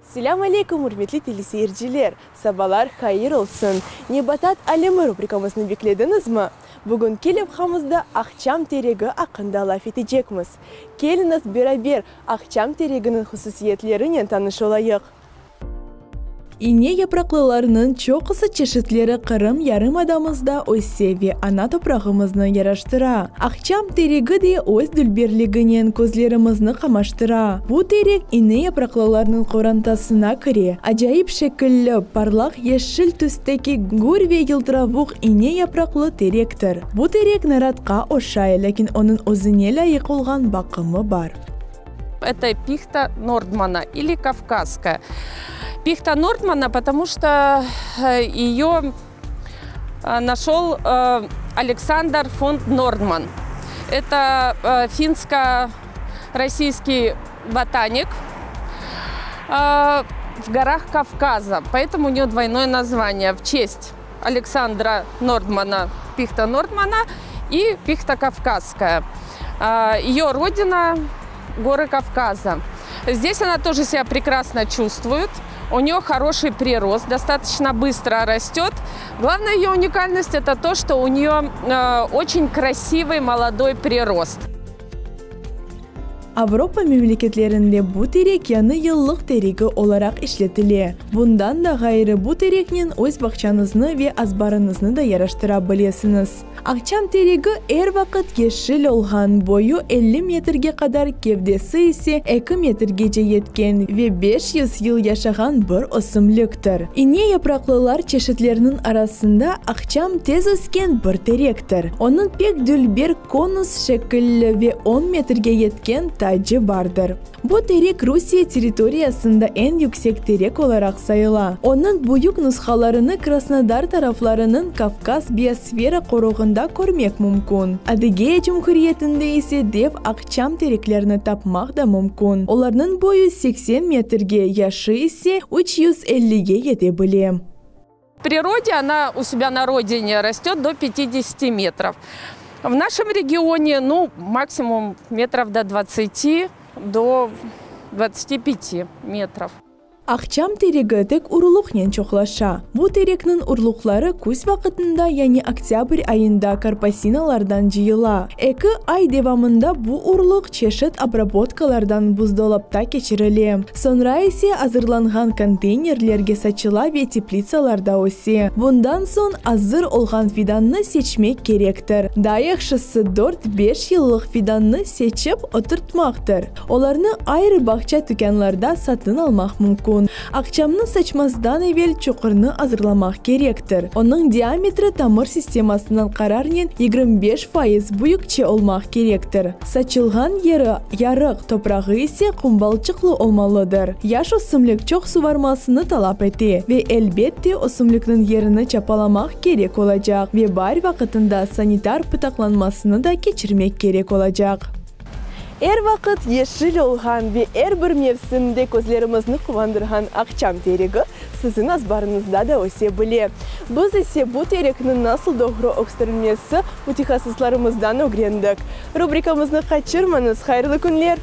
Selâm aleyküm, ürmetli teleseyirciler! Sabalar hayır olsun! Nebatat alemi rubrikamıznı beklediñizmi? Bugünki levhamızda aqçam teregi aqqında laf etecekmiz. Keliñiz, beraber aqçam tereginiñ hususiyetlerinen tanış olayıq. İne yapraqlılarnıñ çoqusı çeşitleri Qırım yarımadamızda öse ve ana toprağımıznı yaraştıra. Aqçam teregi de öz dülberliginen közlerimizni qamaştıra. Bu terek ine yapraqlılarnıñ qorantasına kire. Acayip şekilli, parlaq yeşil tüsteki gür ve yıltıravuq ine yapraqlı terektir. Bu terek naratqa oşay, lâkin onıñ özüne lâyıq olğan baqımı bar. Это пихта Нордмана или кавказская. Пихта Нордмана, потому что ее нашел Александр фон Нордман. Это финско-российский ботаник в горах Кавказа. Поэтому у нее двойное название в честь Александра Нордмана, пихта Нордмана и пихта кавказская. Ее родина – горы Кавказа. Здесь она тоже себя прекрасно чувствует. У нее хороший прирост, достаточно быстро растет. Главная ее уникальность – это то, что у нее очень красивый молодой прирост. Avropa memleketlerinde bu terek yañı yıllıq teregi olaraq işletile. Bundan da ğayrı, bu tereknen öz bağçañıznı ve azbarıñıznı da yaraştıra bilesiñiz. Aqçam teregi er vaqıt yeşil olğan, boyu 50 metrge qadar, kevdesi ise 2 metrgece yetken ve 500 yıl yaşağan bir ösümliktir. İne yapraqlılar çeşitleriniñ arasında aqçam tez ösken bir terektir. Onıñ pek dülber konus şekilli ve 10 metrge yetken tacı bardır. Bu terek Rusiye territoriyasında eñ yüksek terek olaraq sayıla. Onıñ büyük nushalarını Krasnodar taraflarınıñ Kavkaz biosfera qoruğında körmek mümkün. Adıgeya Cumhuriyetinde ise dev aqçam tereklerini tapmaq da mümkün. Olarnıñ boyu 80 metrge, yaşı ise 350ge yete bile. В природе она у себя на родине растет до 50 метров. В нашем регионе, ну, максимум метров до 20, до 25 метров. Aqçam teregi tek urluqnen çoqlaşa. Bu terekniñ urluqları küz vaqtında, yani oktâbr ayında karpasinalardan cıyıla. 2 ay devamında bu urluq çeşit obrabotkalardan buzdolapta keçirile. Soñra ise azırlanğan konteynerlerge saçıla ve teplitsalarda öse. Bundan soñ azır olğan fidannı seçmek kerektir. Daa yahşısı 4-5 yıllıq fidannı seçip oturtmaqtır. Olarnı ayrı bağça tükânlarda satın almaq mümkün. Aqçamnı saçmazdan evel çuqurnı azırlamaq kerektir. Onıñ diametri tamır sistemasından qararnen 25% büyükçe olmaq kerektir. Saçılğan yeri yarıq, toprağı ise qumbalçıqlı olmalıdır. Yaş ösümlik çoq suvarmasını talap ete ve, elbette, ösümlikniñ yerini çapalamaq kerek olacaq ve baar vaqıtında sanitar pıtaqlanmasını da keçirmek kerek olacaq. Er vaqıt yeşil olğan ve er bir mevsimde közlerimizni quvandırğan aqçam teregi siziñ azbarıñızda da öse bile. Biz ise bu terekniñ nasıl doğru östürilmesi mütehassıslarımızdan ögrendik. Rubrikamıznı qaçırmañız, hayırlı künler!